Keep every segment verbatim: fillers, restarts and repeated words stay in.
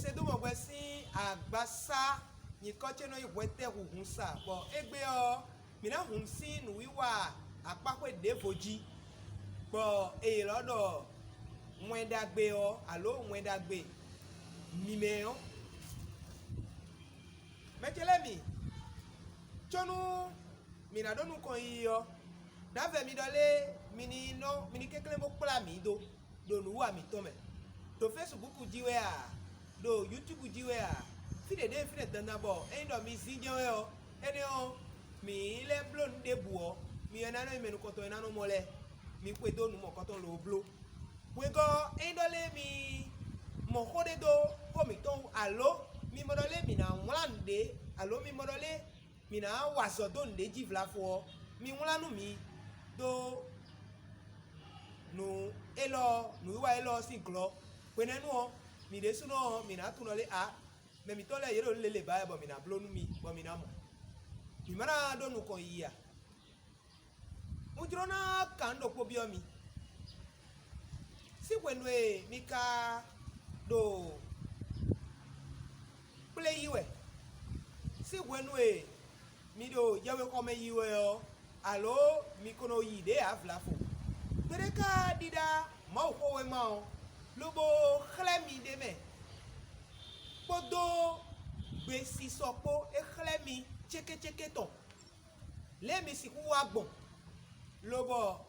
Sedómɔgbɛ sín agbasá nyǐkɔ ce nɔ nyí hwɛtɛ́hunhun sa, bɔ égbé ɔ́, mǐ ná hun sín nǔwiwa akpáxwé ɖěvo jí, bɔ è ylɔ́ ɖɔ Wɛn Ɖagbe ɔ́, alo Wɛn Ɖagbe mímɛ́ ɔ́. Mɛ ce lɛ́ɛ mi, có nú mǐ ná ɖó nukɔn yiyi ɔ́, nǎ vɛ mi ɖɔ lé mi ní nɔ mi ní kɛnklɛ́n bó kplá mǐ dó ɖo nǔwiwa mǐtɔn mɛ, ɖo Facebook jí wɛ a, ɖo YouTube jí wɛ a, fí ɖě ɖě fínɛ́ dandan bɔ ényí ɖɔ mi zínjɛ́n wɛ ɔ́, énɛ́ ɔ́, mǐ lɛ́ bló nǔ ɖěbǔ ɔ́, mi wɛ ná nɔ nyí mɛ nukɔntɔn e ná nɔ mɔ lɛ́ɛ, mi xwedó nǔ mɔ̌kɔtɔn loo bló. Wegɔ́ ɔ́, ényí ɖɔ lé mi mɔ xó ɖé dó xó mǐtɔn wú, alo mi mɔ ɖɔ lé mǐ ná wlán nǔɖé, alo mi mɔ ɖɔ lé mǐ ná wa azɔ̌ dó nǔɖé jí vlafo ɔ́, mi wlán nú mǐ dó nǔ élɔ́, nǔwiwa élɔ́ ɔ́ sín glɔ́. Hwenɛ́nu ɔ́, mǐ ɖésúnɔ ɔ́, mǐ ná tunwun ɖɔ lé ǎ, mɛ mǐtɔn lɛ́ɛ yě ɖo nǔ lě lě ba wɛ bɔ mǐ ná bló nú mi, bɔ mi ná mɔ. Mǐ ma ná ɖó nukɔn yiyi a? Un jló ná kan nǔ ɖokpó byɔ́ mi. Sín hwenu e mi ka ɖo kplé yí wɛ, sín hwenu e mi ɖo yɛwexɔ mɛ yi wɛ ɔ́, alǒ mi ko nɔ yi ɖě ǎ vlafo. Kpɛɖé ka ɖíɖá Mawuxówéma ɔ́, lobo xlɛ́ mi ɖ'é mɛ, kpódó gbesisɔ kpó, é xlɛ́ mi cékécéké tɔn, lě e mi sixú wá gbɔn, lobɔ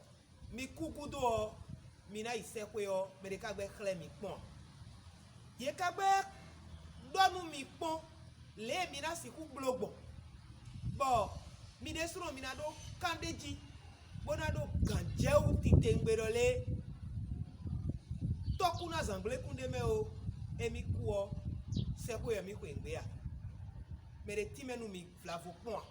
mi kú gúdo ɔ́, mi ná yi sɛ́xwé ɔ́, mɛɖé ka gbɛ́ xlɛ́ mi kpɔ́n ǎ. Yě ka gbɛ́ ɖɔ nú mi kpɔ́n lě e mi ná sixú bló gbɔn, bɔ mi ɖésúnɔ mi ná ɖó kán ɖ'é jí, bó ná ɖó gǎnjɛwú titewungbe ɖɔ lé, tɔ́ kú ná zǎngblékún ɖé mɛ ó, émí kú ɔ́, sɛ́xwé wɛ mǐ xweyǐgbe a? Mɛɖé tínmɛ nú mi vlavo kpɔ́n a?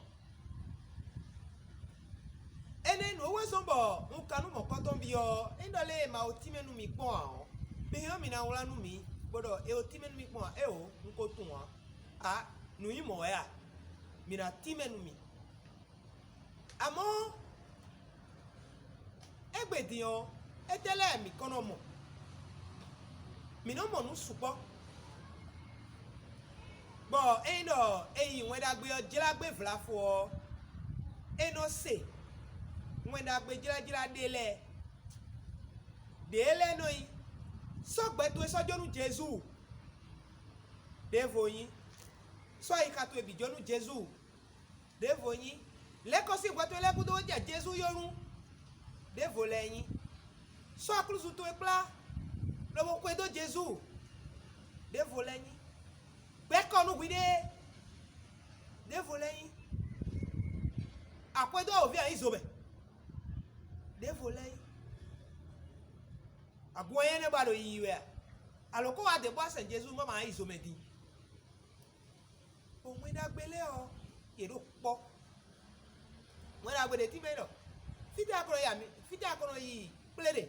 Énɛ́ nǔ e wɛ zɔ́n bɔ un ka nú mɔ̌kɔtɔn byɔ́ ɔ́, ényí ɖɔ lě e ma o tínmɛ nú mi kpɔ́n ǎ ɔ́, mi hɛn ɔ́ mi ná wlán nú mǐ, bó ɖɔ è o tínmɛ nú mi kpɔ́n ǎ. Éeǒ, un ko tunwun ǎ. Ǎ, nǔ nyí mɔ̌ wɛ a? Mǐ ná tínmɛ nú mi. Amɔ̌, égbé din ɔ́, étɛ́ lɛ́ɛ mǐ kɔn nɔ mɔ? Mǐ nɔ mɔ nǔ sukpɔ́, bɔ ényí ɖɔ è yi Wɛn Ɖagbe ɔ́ jlá gbé vlafo ɔ́, è nɔ se Wɛn Ɖagbe jlájlá ɖé lɛ́ɛ. Ɖě lɛ́ɛ nɔ nyí: sɔ́ gbɛ towe sɔ́ jó nú Jezu, ɖěvo nyí: sɔ́ ayixa towe bǐ jó nú Jezu, ɖěvo nyí: lɛ́ kɔ sín hwɛ towe lɛ́ɛ gúdo bó jɛ Jezu yó nú, ɖěvo lɛ́ɛ nyí: sɔ́ aklúzu towe kplá lobo xwedó Jezu, ɖěvo lɛ́ɛ nyí: gbɛ́ kɔ nú hwiɖée, ɖěvo lɛ́ɛ nyí: akwɛ́dó awǒvi ayǐzo mɛ, ɖěvo lɛ́ɛ nyí: agun ɔ́ nyí énɛ́ bɔ a ɖo yiyi wɛ a? Alǒ kó wá dě bó wá sɛn Jezu bó ma yi zo mɛ din. Bɔ Wɛn Ɖagbe lɛ́ɛ ɔ́, yě ɖo kpɔ́. Wɛn Ɖagbe ɖě tínmɛ ɖɔ: fítɛ́ a ko nɔ yi ami, fítɛ́ a ko nɔ yi kplé ɖe?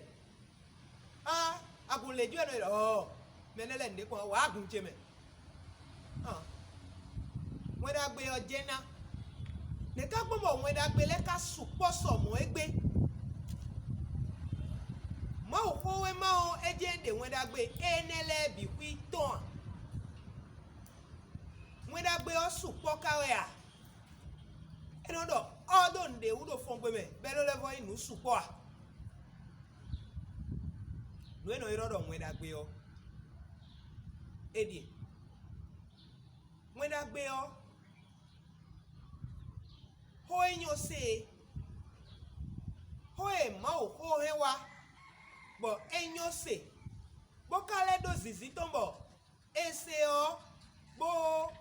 Á, agun lě jí wɛ nɔ yi ɖɔ ɔɔ, mɛ nɛ́ lɛ́ɛ nǔɖé kpɔ́n wǎ agun ce mɛ. Hàn, Wɛn Ɖagbe ɔ́ jɛ́n ná. Nɛ̌ ká gbɔn bɔ Wɛn Ɖagbe lɛ́ɛ ka sukpɔ́ sɔ mɔ̌ égbé? Mawuxówéma ɔ́, é jɛ́n ɖe Wɛn Ɖagbe énɛ́ lɛ́ɛ bǐ xwí tɔn a? Wɛn Ɖagbe ɔ́ sukpɔ́ ká wɛ a? É nɔ ɖɔ ɔ́ ɖó nǔɖé wú ɖo fɔngbe mɛ, bɔ é nɔ lɛ́ vɔ́ nyí nǔ sukpɔ́ a? Nǔ e nɔ ylɔ́ ɖɔ Wɛn Ɖagbe ɔ́, é ɖíe: Wɛn Ɖagbe ɔ́, xó e nyɔ́ se e, xó e Mawu xó hɛn wá, bɔ é nyɔ́ se, bó ka lɛ́ ɖó zǐnzín tɔn bɔ è se ɔ́, bó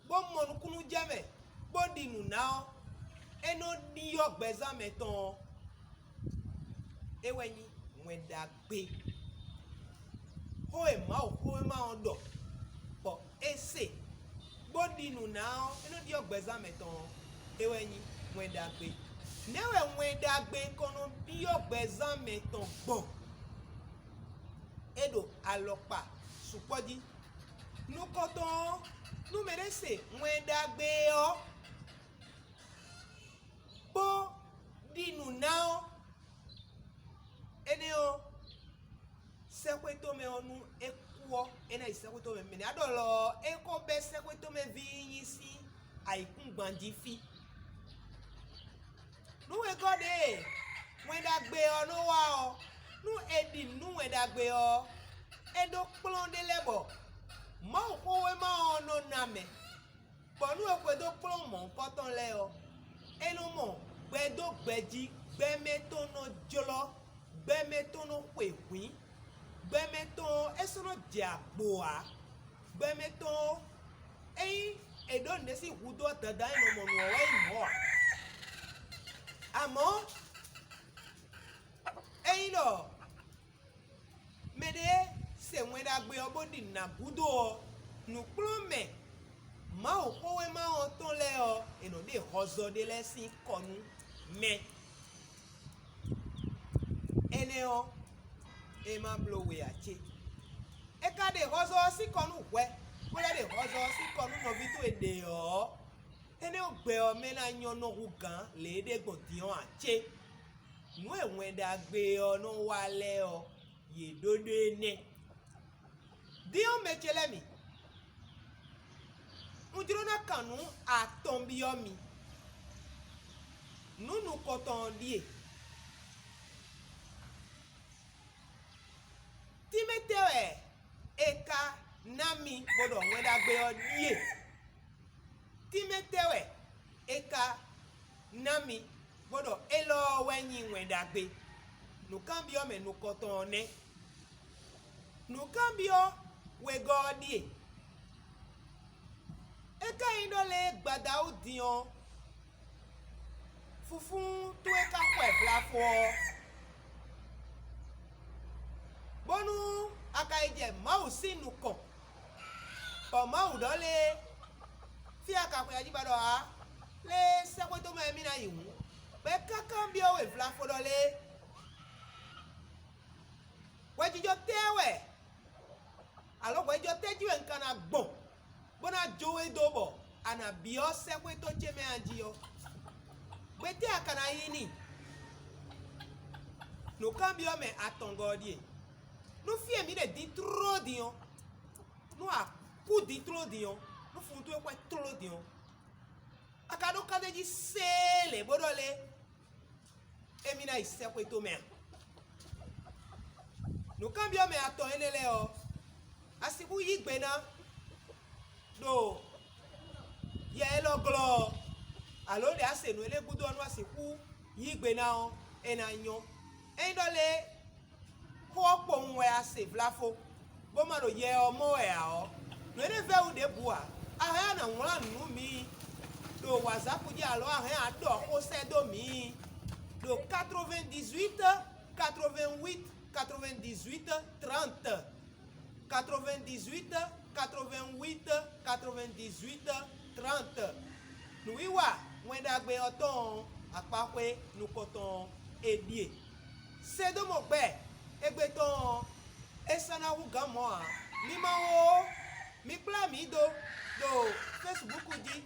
bó mɔ nukúnnú jɛ mɛ, bó ɖi nǔ ná ɔ́, é nɔ ɖyɔ́ gbɛzán mɛtɔn ɔ́, é wɛ nyí Wɛn Ɖagbe. Xó e Mawuxówéma ɔ́ ɖɔ, bɔ è se, bó ɖi nǔ ná ɔ́, é nɔ ɖyɔ́ gbɛzán mɛtɔn ɔ́, é wɛ nyí Wɛn Ɖagbe. Nɛ̌ wɛ Wɛn Ɖagbe kɔn nɔ ɖyɔ́ gbɛzán mɛtɔn gbɔn? É ɖo alɔkpa sukpɔ́ jí. Nukɔntɔn ɔ́, nú mɛɖé se Wɛn Ɖagbe ɔ́, bó ɖi nǔ ná ɔ́, énɛ́ ɔ́, sɛ́xwé tɔn mɛ ɔ́, nú é kú ɔ́, é ná yi sɛ́xwé tɔn mɛ. Mɛ̌ ná ɖɔ lɔ ɔ́, é ko bɛ́ sɛ́xwé tɔn mɛ ví nyí sín ayǐkúngban jí fí. Nú wegɔ́ ɖě e Wɛn Ɖagbe ɔ́ nɔ wa ɔ́, nú è ɖi nǔ nú Wɛn Ɖagbe ɔ́, é ɖó kplɔ́n ɖé lɛ́ɛ bɔ Mawuxówéma ɔ́ nɔ ná mɛ. Bɔ nú è xwedó kplɔ́n mɔ̌hunkɔtɔn lɛ́ɛ ɔ́, è nɔ mɔ gbɛ dó gbɛ jí, gbɛmɛ tɔn nɔ jlɔ́, gbɛmɛ tɔn nɔ xwehwǐn, gbɛmɛ tɔn ɔ́, é sɔ́ nɔ jɛ agbo ǎ, gbɛmɛ tɔn ɔ́, ényí è ɖǒ nǔɖé sín hudó ɔ́, dandan é nɔ mɔ nǔ ɔ́ wɛ nyí mɔ̌ ǎ. Amɔ̌, ényí ɖɔ mɛɖé se Wɛn Ɖagbe ɔ́ bó ɖi nǔ ná gúdo ɔ́, nǔkplɔ́nmɛ Mawuxówéma ɔ́ tɔn lɛ́ɛ ɔ́, è nɔ ɖe hɔzɔ ɖé lɛ́ɛ sín kɔ nú mɛ. Énɛ́ ɔ́, é má bló we ǎ cé? È ka ɖe hɔzɔ ɔ́ sín kɔ nú hwɛ, bó lɛ́ ɖe hɔzɔ ɔ́ sín kɔ nú nɔví towe ɖě ɔ́, énɛ́ ɔ́ gbɛ ɔ́ mɛ ná nyɔ́ nɔ hú gǎn lě e é ɖe gbɔn din ɔ́ ǎ cé? Nǔ e Wɛn Ɖagbe ɔ́ nɔ wa lɛ́ɛ ɔ́, yě ɖó ɖó e nɛ́. Din ɔ́, mɛ ce lɛ́ɛ mi, un jló ná kan nǔ atɔn byɔ́ mi. Nǔ nukɔntɔn ɔ́ ɖíe: tínmɛ tɛ́ wɛ è ka ná mi bó ɖɔ Wɛn Ɖagbe ɔ́ ɖíe? Tínmɛ tɛ́ wɛ è ka ná mi bó ɖɔ élɔ́ ɔ́ wɛ nyí Wɛn Ɖagbe? Nǔkanbyɔ́ mɛ nukɔntɔn ɔ́ nɛ́. Nǔkanbyɔ́ wegɔ́ ɔ́ ɖíe: é ka nyí ɖɔ lě e gbadawú din ɔ́, fufún towe ka xɔ ɛ vlafo ɔ́, bónú a ka yi jɛ Mawu sín nukɔn, bɔ Mawu ɖɔ lé, fí a ka xwe ají ba ɖɔ ǎ, lé sɛ́xwé dó mɛ mì ná yi hǔn, bɔ é káká byɔ́ we vlafo ɖɔ lé, hwɛjijɔ tɛ́ wɛ, alo hwɛjijɔ tɛ́ jí wɛ un ka ná gbɔn, bó ná jó we dó bɔ a nǎ byɔ́ sɛ́xwé tɔn ce mɛ a jí ɔ́? Gbe tɛ́ a ka ná yí n'i? Nǔkanbyɔ́ mɛ atɔngɔ́ ɔ́ ɖíe: nú fí e mǐ ɖe din tlóló din ɔ́, nú a kú din tlóló din ɔ́, nú funu towe xwɛ tlóló din ɔ́, a ka ɖó kánɖéjí séé lě bó ɖɔ lé, émí ná yi sɛ́xwé tɔn mɛ a? Nǔkanbyɔ́ mɛ atɔn énɛ́ lɛ́ɛ ɔ́, a sixú yí gbe ná ɖo yɛ élɔ́ glɔ́ ɔ́, alo ɖě a se nǔ énɛ́ gúdo ɔ́, nú a sixú yí gbe ná ɔ́, é ná nyɔ́. Ényí ɖɔ lé xó ɔ́ kpowun wɛ a se vlafo, bó ma ɖo yɛ ɔ́ mɔ wɛ ǎ ɔ́, nǔ énɛ́ vɛ́ wú ɖěbǔ ǎ. A hɛn a nǎ wlán nǔ nú mǐ ɖo wǎzápu jí, alɔ a hɛn a ɖɔ xó sɛ́ dó mǐ ɖo quatre-vingt-dix-huit quatre-vingt-huit quatre-vingt-dix-huit trente, quatre-vingt-dix-huit quatre-vingt-huit quatre-vingt-dix-huit trente. Nǔwiwa Wɛn Ɖagbe ɔ́ tɔn ɔ́, akpaxwé nukɔntɔn ɔ́, è ɖíe. Se dó mɔ gbɛ égbé tɔn ɔ́, é sɔ́ ná hú gǎn mɔ̌ ǎ. Mi ma ó, mi kplá mǐ dó ɖo Facebook jí,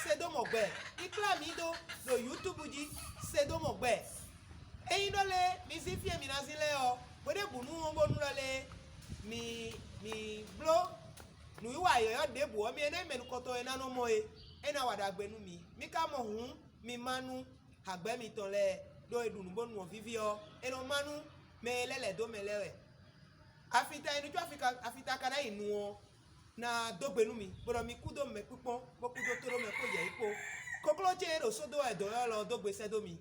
se dó mɔ gbɛ. Mi kplá mǐ dó ɖo YouTube jí, se dó mɔ gbɛ. Ényí ɖɔ lé mi zín fí e mi ná zín lɛ́ɛ ɔ́, hweɖěbǔnu ɔ́ bónú ɖɔ lé mi mi bló nǔwiwa yɔ̌yɔ́ ɖěbǔ ɔ́, mi énɛ́ mɛ nukɔntɔn e ná nɔ mɔ é, é ná wa ɖagbe nú mi. Mi ka mɔ hǔn, mi má nú hagbɛ́ mitɔn lɛ́ɛ, ɖó è ɖu nǔ bónú ɔ́ víví ɔ́, è nɔ má nú mɛ e lɛ́ lɛ̌ dó mɛ lɛ́ɛ wɛ. Afita e nu có afita ka ná yi nu ɔ́ ná dó gbe nú mi, bó ɖɔ mi kú dó mɛ kpíkpɔ́n, bó kú dó tóɖó mɛ kpó yɛ̌yi kpó. Kokló ce e ɖo sódó wɛ dǒ ylɔ́ ɔ́ dó gbe sɛ́ dó mi,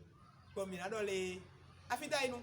bɔ mǐ ná ɖɔ lé afita e nu.